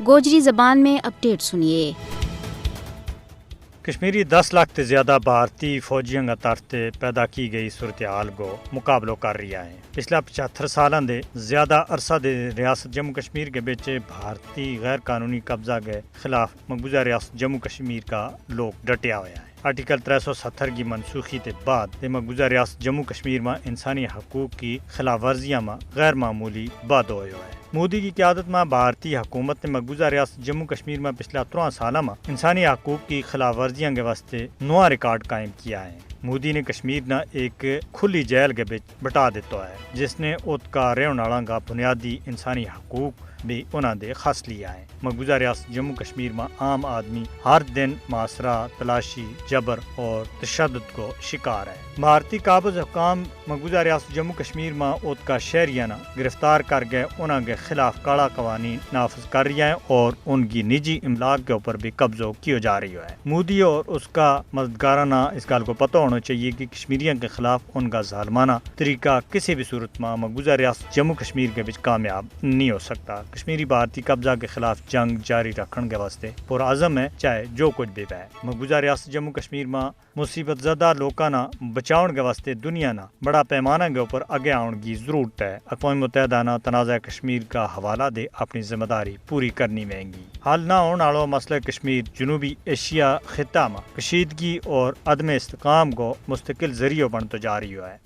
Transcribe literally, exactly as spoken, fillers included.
گوجری زبان میں اپڈیٹ سنیے۔ کشمیری دس لاکھ تے زیادہ بھارتی فوجیاں کا ترتے پیدا کی گئی صورتحال کو مقابلو کر رہیا ہے۔ پچھلا پچھتر سالاں دے زیادہ عرصہ دے ریاست جموں کشمیر کے بچے بھارتی غیر قانونی قبضہ کے خلاف مقبوضہ ریاست جموں کشمیر کا لوک ڈٹیا ہویا ہے۔ آرٹیکل ترے سو ستر کی منسوخی تے بعد تے مقبوضہ ریاست جموں کشمیر ما انسانی حقوق کی خلاف ورزیاں ما غیر معمولی بد ہویو ہے۔ مودی کی قیادت ما بھارتی حکومت نے مقبوضہ ریاست جموں کشمیر ما پچھلا ترواں سالاں ما انسانی حقوق کی خلاف ورزیاں کے واسطے نواں ریکارڈ قائم کیا ہے۔ مودی نے کشمیر نا ایک کھلی جیل کے بچ بٹا دیتا ہے، جس نے ات کا رہن آڑاں کا بنیادی انسانی حقوق بھی انہاں دے خاص لیا ہے۔ مقبوضہ ریاست جموں کشمیر ما عام آدمی ہر دن ماسرا، تلاشی، جبر اور تشدد کو شکار ہے۔ بھارتی قابض حکام مقبوضہ ریاست جموں کشمیر ما ات کا شہریاں نا گرفتار کر کے انہاں کے خلاف کاڑا قوانین نافذ کر رہیا ہے اور ان کی نجی املاک کے اوپر بھی قبضو کیو جا رہیو ہے۔ مودی اور اس کا مددگاراں نا اس گل کو پتو ہونو چاہیے کہ کشمیریاں کے خلاف ان کا ظالمانہ طریقہ کسی بھی صورت ما مقبوضہ ریاست جموں کشمیر کے بچ کامیاب نہیں ہو سکتا۔ کشمیری بھارتی قبضہ کے خلاف جنگ جاری رکھن کے واسطے پرعزم ہے، چاہے جو کچھ بھی پائے۔ مقبوضہ ریاست جموں کشمیر ما مصیبت زدہ لوکاں نا بچاؤن کے واسطے دنیا نا بڑا پیمانا کے اوپر اگے آؤن کی ضرورت ہے۔ اقوام متحدہ نا تنازعہ کشمیر کا حوالہ دے اپنی ذمہ داری پوری کرنی وینگی۔ حل نہ ہون آڑو مسئلہ کشمیر جنوبی ایشیا خطہ ما کشیدگی اور عدم استحکام کو مستقل ذریعو بنتو جا رہیو ہے۔